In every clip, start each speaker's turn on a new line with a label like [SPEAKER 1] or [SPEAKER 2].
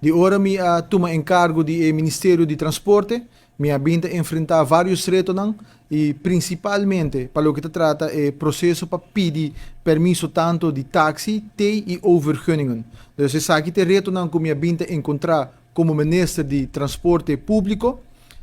[SPEAKER 1] Di ora mi a tuma enkargo di e Ministerio di Transporte, mi a bin ta enfrentá vários retonan i prinsipalmente pa loke ta trata e proseso pa pidi permiso tantu di taksi, T i O-vergunningen. Dus esaki ta e retonan ku mi a bin ta enkontrá komo Minister di Transporte Públiko.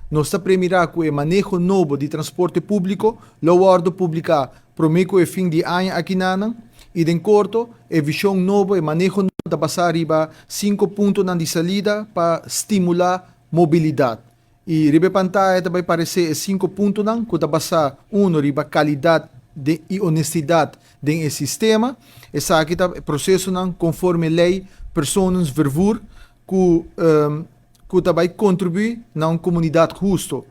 [SPEAKER 1] Nos ta premirá ku e maneho nobo di transporte públiko lo wòrdu publiká promé ku e fin di aña akinanan i den korto e vishon nobo, e maneho nobo ta basá riba sinku puntonan di salida pa stimulá mobilidat. I riba e pantaya ta bai paresé e sinku puntonan ku ta basá uno riba kalidat den i honestidat den e sistema. Esaki ta prosesonan konforme lei personensvervoer ku ku ta bai kontribuí na un komunidat husto.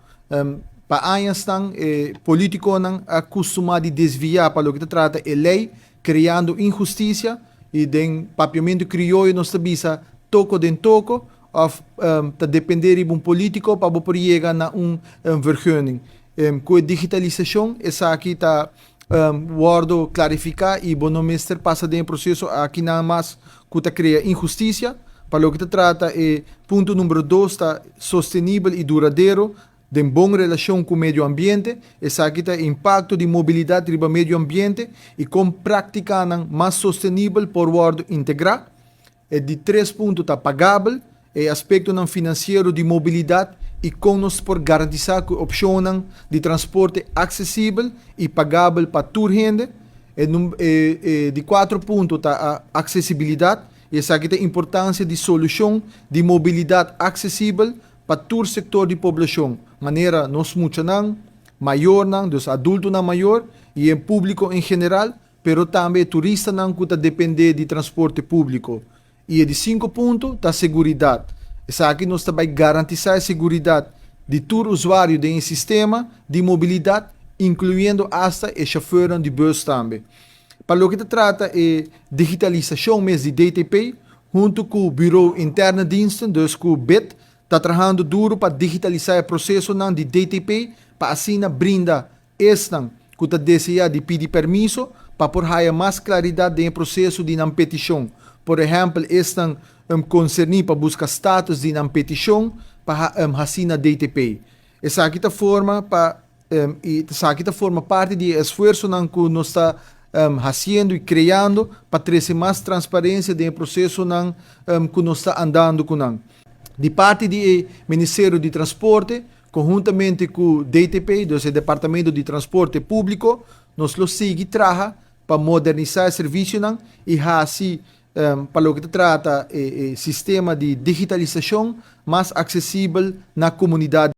[SPEAKER 1] Pa añasnan e polítikonan a kustumá di desviá pa loke ta trata e lei, kreando inhustisia i den papiamentu krioyo nos ta bisa toko den toko òf ta dependé riba un polítiko pa bo por yega na un vergunning. Ku e digitalisashon esaki ta wòrdu klarifiká i bo no mester pasa den e proseso akinan mas ku ta krea inhustisia. Pa loke ta trata e punto numero dos ta sostenibel i duradero den bon relashon ku medio ambiente. Esaki ta e impakto di mobilidat riba medio ambiente i kon práktikanan mas sostenibel por wòrdu integrá. E di tres punto ta pagabel, e aspektonan finansiero di mobilidat i kon nos por garantisá ku e opshonnan di transporte aksesibel i pagabel pa tur hende. E e di kuatro punto ta aksesibilidat i esaki ta importansia di solushon di mobilidat aksesibel pa tur sektor di poblashon, manera nos muchanan, mayornan, dus adultonan mayor i e públiko en general. Pero tambe e turistanan ku ta dependé di transporte públiko. I e di sinku punto ta seguridat. Esaki nos ta bai garantisá e seguridat di tur usuario den e sistema di mobilidat, inkluyendo asta e shofèrnan di bùs tambe. Pa loke ta trata e digitalisashon mes di DTP, huntu ku Bureau Interne Diensten, dus ku bid, ta trahando duru pa digitalisá e prosesonan di DTP pa asina brinda Esnan ku ta deseá di pidi permiso pa por haya mas klaridat den e proseso di nan petishon, por ehèmpel esnan konserní pa buska status di nan petishon pa hasi na DTP. Esaki ta forma pa esaki ta forma parti di e esfuersonan ku nos ta hasiendo i kreando pa trese mas transparensia den e prosesonan ku nos ta andando ku nan. Di parti di e Ministerio di Transporte, Konhuntamente ku DTP, dus e Departamento di Transporte Públiko, nos lo sigui traha pa modernisá e servisionan i hasi pa loke ta trata e sistema di digitalisashon mas aksesibel na komunidat.